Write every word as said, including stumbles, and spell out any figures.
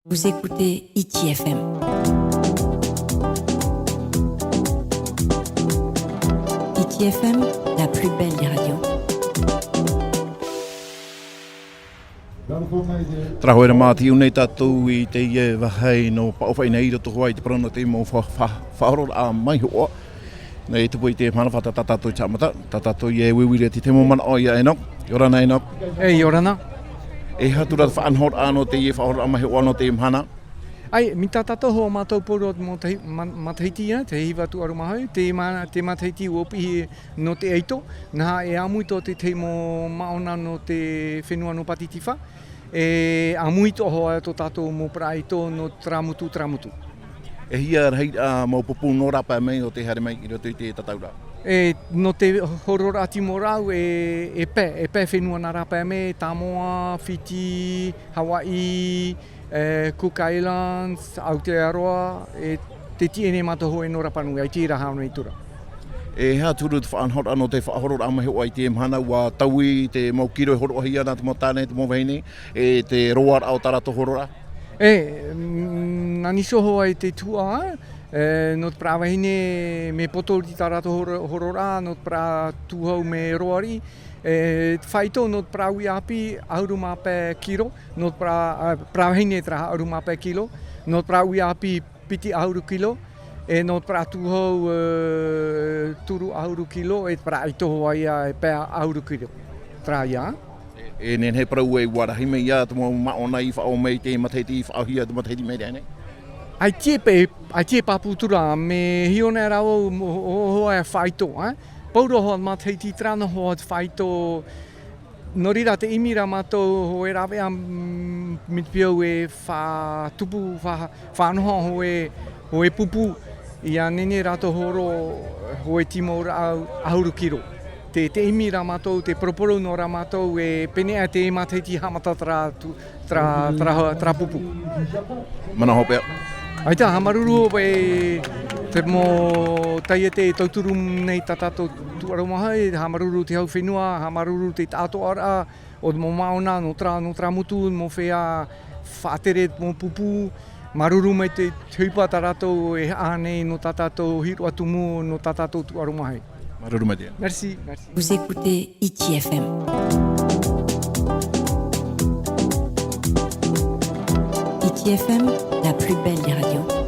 Vous écoutez Hiti F M. Hiti F M, la plus belle des radios. Tarahoera mā, ʻia ʻō nei tātou i teie vāhi nō Paʻo Faʻainei i roto hoʻi i te parau nō te mau fa-, fa-, faʻahororaʻa mai hoʻi. Nei tupu i te mahana fā tā tātou i te haʻamata, tā tātou e uiui ra i te mau manaʻo ia Enoch. ʻIa ora na Enoch. E, ʻia ora na. E aha atu ra te faʻanahoraʻa nō teie faʻahororaʻa mai hoʻi nō teie mahana? ʻAe, mai tā tātou hoʻi mātou pauroa matahi-, ma-, matahiti, ā, te hiva tūʻaro mahana, te ma-, te matahiti ʻua piʻi nō te ʻaito, nā hea e āmui atoʻa te tahi mau māʻona nō te fenua nō Pātitifā, e āmui atoʻa hoʻi tō tātou mau parau ʻaito nō terā motu, terā motu. E hia rahiraʻa mau pupu nō rāpae mai ʻo tē haere mai i roto i te tataʻuraʻa? E, nō te hororaʻa tīmorāʻau, e, e pae, e pae fenua nā rāpae mai, Tāmoa, Fiti, Hawaiʻi, e, Cook Islands, Aotearoa, e, tē tiʻa nei mātou hoʻi nō Rapa Nui, ʻaita rā haere mai atu ra. E aha te huru te faʻanahoraʻa nō te faʻahororaʻa mai hoʻi i teie mahana, ʻua taui te mau kiro e hōroʻahia nā te mau tāne, te mau vahine, e te roaraʻa o tā rātou hororaʻa? E, mm, nā niʻa iho hoʻi te tuhaʻa, e, nō te parau vahine mea poto riʻi tā rātou horo-, hororaʻa, nō te parau tūhau mea roa riʻi, e, faito nō te parau uʻi ʻāpī, ʻahuru mā pae kiro, nō te parau, a, parau vahine terā ʻahuru mā pae kiro, nō te parau uʻi ʻāpī piti ʻahuru kiro, e nō te parau tūhau, e, toru ʻahuru kiro, e te parau ʻaito hoʻi ia e pae ʻahuru kiro. Terā ia. E, e nehenehe e parau ē ʻua rahi mai ia te mau māʻona i faʻaō mai i te matahiti, i faʻaʻōhie i te matahiti mai rānei? ʻAita e pā-, ʻaita e pāpū atu ra, mea hiʻo nei rā vau, mo-, ho-, ho-, hoʻi e faito, ā? Pauroa hoʻi matahiti terā noa hoʻi te faito, nō reira te ʻimi ra mātou hoʻi e rāveʻa, mm, mai te peu e faʻatupu, fa-, faʻanoho hoʻi, hoʻi pupu, ʻia nehenehe rātou e horo hoʻi tīmorāʻau ʻahuru kiro. Te, te ʻimi ra mātou, te poroporo noa ra mātou e pēneiaʻe te matahiti haʻamata terā tu-, terā, terā, terā pupu. Manaʻo hopeʻa. ʻAita, haʻamāuruuru hoʻi te mau taiete e tauturu nei tā tātou tūʻaro mahana, haʻamāuruuru te hau fenua, haʻamāuruuru te taʻatoʻaraʻa o te mau māʻona nō terā, nō terā motu, mau feiā faʻatere, mau pupu, māuruuru maitaʻi te ʻohipa tā rātou e haʻa nei nō tā tātou hīroʻa tumu, nō tā tātou tūʻaro mahana. Māuruuru maitaʻi. Merci, merci. Vous écoutez Hiti F M. Hiti F M, la plus belle des radios.